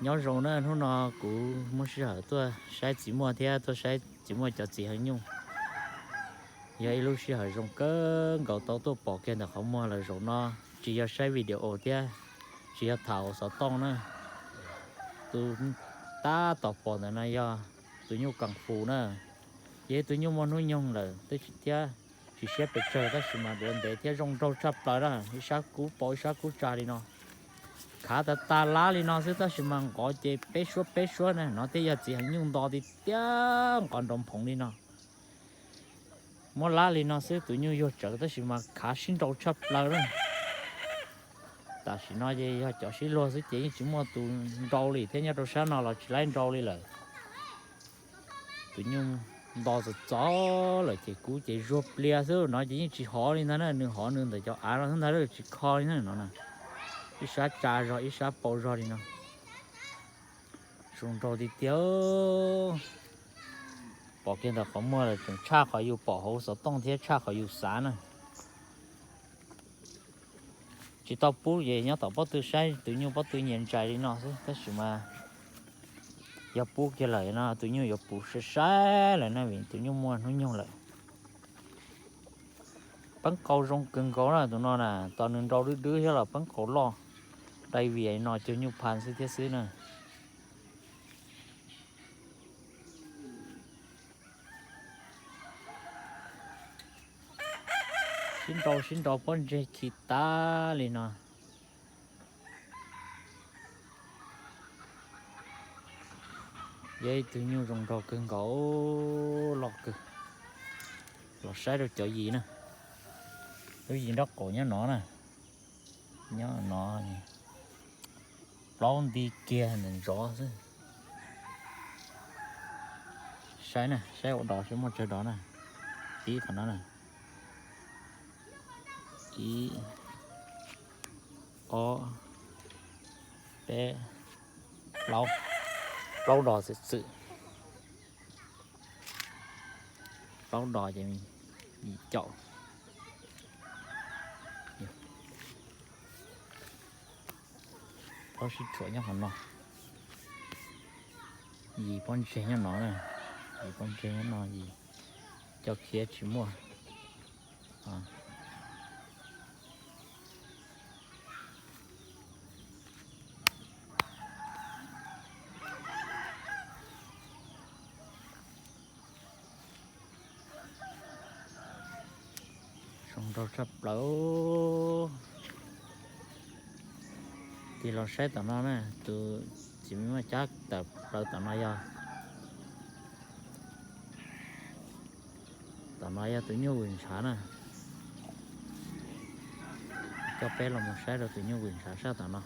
Nyob zoo na, hnub no kuv muaj sij hawm tuaj saib txiv muaj thiab tuaj saib txiv muaj cov txiv heev nyuj. Yog ib lub sij hawm zoo kawg nkaus tau tuaj pom kiag ntawm qhov muag lawm zaum no. Tsis yog saib video thiab tsis yog tham hauv xov tooj na. Tus tab tom pom ntawm no yog tus nyuj kaas fus na. Yog ib tug nyuj muaj hnub nyoog lawm thiab tsis siab pes tsawg tab sis mas duav ntev thiab zoo nraug tshaj plaws na. Ib sab kub paum ib sab kub tsa li no. Khav tas tas lab li no xwb tab sis mas nqov ces peb suab peb suab na. No thiaj yog txiv heev nyuj nto tiag tiag, nqov nrov nphoov li no. Muab lab li no xwb tus nyuj yuag tsawv tab sis mas khav sib nrau tshaj plaws na. Tam sim no ces yog cov sib luag xwb ces yeej tsis muaj tus nrau li thiab, nyob rau sab no los tsis laib nrau li lawm. Tus nyuj nto txov txov lawm ces kub ces zuag plias xwb no ces yeej tsis hov li ntag na, nws hov nws ntawm cov av no xwb ntag, tsis kho li na no na. Ib sab tsa zog ib sab paum zog li no. Zoo nraug tiag tiag. Pom kiag ntawm qhov muag lawm tseem tshaj qhov yus pom hauv xov tooj thiab tshaj qhov yus xav na. Tsis tau pub ces nyob tom pob tw saib tus nyuj pob tw nyias ntsais li no xwb tab sis mas yog pub kiag lawm no tus nyuj yuav puv sai sai lawm na vim tus nyuj muaj hnub nyoog lawm. Peeb qau zoo kawg nkaus na tus no na, tos nws nrau dwb dwb thiab los peeb qau loj, dai vias no cuag nyuj pha xwb thiab xwb na. Sib nrau sib nrau pob ntseg khi tas li no. Yog ib tug nyuj zoo nraug kawg nkaus, loj kawg. Los saib rau cov yis na. Lub yis nraub qaum nyob no na. Nyob no, plaub nti kiag ntawm ntov xwb. Saib na, saib ua dov seb muaj tsawg dov na. Tib qhov no na. Ib, ob, peb, plaub, plaub dov xwm txwm. Plaub dov ces yim caum. Plaub sib tshuam nyob qhov no. Yim pob ntseg nyob no na. Yim pob ntseg nyob no, yim coj khiav tsis muaj. Zoo nraug tshaj plaws. Tig los saib tom no na, tus txiv me muaj cab tawm plaws tom no yog, tom no yog tus nyuj vwm ntshav na. Coj peb los mus saib rau tus nyuj vwm ntshav sab tom no.